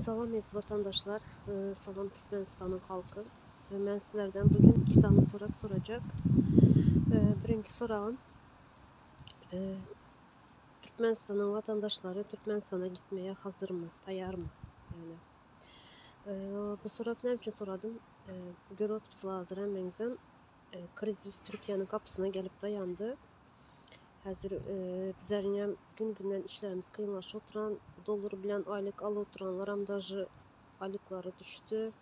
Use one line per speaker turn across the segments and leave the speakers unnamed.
Salam eziz vatandaşlar, salam Türkmenistanyň halky. Men sizlerden bugün iki sany sorak sorajak. Birinji soragym Türkmenistanyň vatandaşlary Türkmenistana gitmeye hazyrmy, taýarmy? Yani bu sorak näme üçin soradym? Görüp oturupsylar hazır hemmeňizem. Krizis Türkiýäniň gapysyna gelip daýandy. Häzir bizleriňem gün-günden işlerimiz kynlaşyp oturan, dollar bilen aýlyk alyp oturanlaram daže aýlyklary düşdi.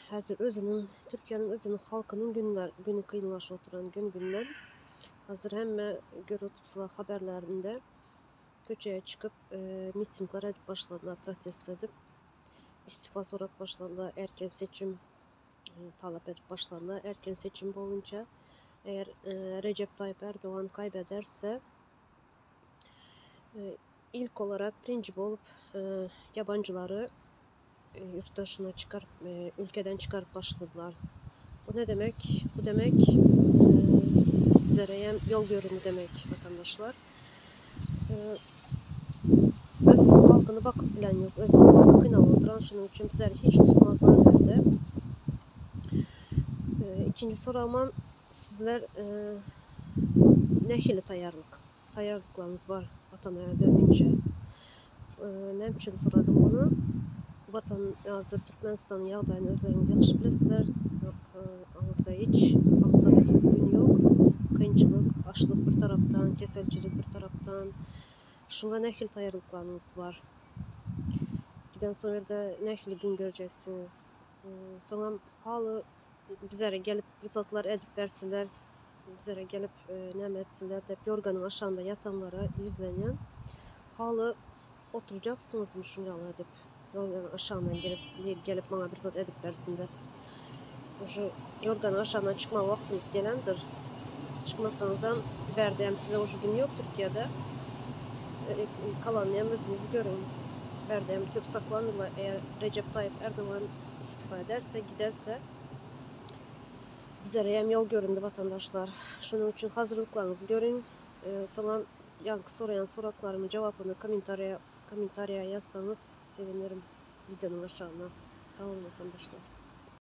Häzir özüniň, Türkiýäniň özüniň halkynyň günler, güni kynlaşyp oturan gün-günden. Hazir hemme görüp oturupsylar haberlerinde köçeye çykyp mitingler edip başladylar, protest edip, istifa sorap başladylar, erken seçim talap edip başladylar. Erken seçim bolunca eğer Recep Tayyip Erdoğan kaybederse ilk olarak birinci bolup yabancıları yurtdaşyna çıkarıp, ülkeden çıkarıp başladylar. Bu ne demek? Bu demek bizlere yol göründü demek vatandaşlar. Özüniň halkyny bakyp bilen yok. Özüniň halky kynalyp oturan şunuň üçin bizleri hiç tutmazlar bärde. Ikinji soragymam sizler nähili taýýarlyk taýýarlyklaryňyz bar watana dönünçe? Näme üçin soradym muny? Watan hazir Türkmenistanyň ýagdaýyny özleriňiz ýagşy bilesizler. Aňyrda hiç aňsat gün ýok. Kynçylyk, açlyk bir tarapdan, keselçilik bir tarapdan. Şuňa nähili taýýarlyklaryňyz bar? Giden soň ýerde nähili gün görjeksiňiz? Soňam haly bizlere gelip bir zatlar edip berseler, bizlere gelip näme etseler dep ýorganyň aşagynda ýatanlara ýüzlenýän. Haly oturjaksyňyzmy şuň ýaly edip? Ýorganyň aşagyndan gelip, biri gelip maňa bir zat edip bersin dep. Şu ýorganyň aşagyndan çykmaga wagtyňyz gelendir. Çykmasaňyzam bärde hem size uje gün ýok Türkiýede. Kalanyny hem özüňiz görüň. Bärde hem köp saklanmyrlar. Eger Rejep Taýyp Erdogan istifa ederse, giderse bizlere hem ýol göründi watandaşlar. Şonuň üçin hazyrlyklaryňyzy görüň. Soňam ýaňky soraýan soraklarymyň jogapyny kommentariýa kommentariýa ýazsaňyz sevinirim wideonyň aşagyna. Sag boluň watandaşlar.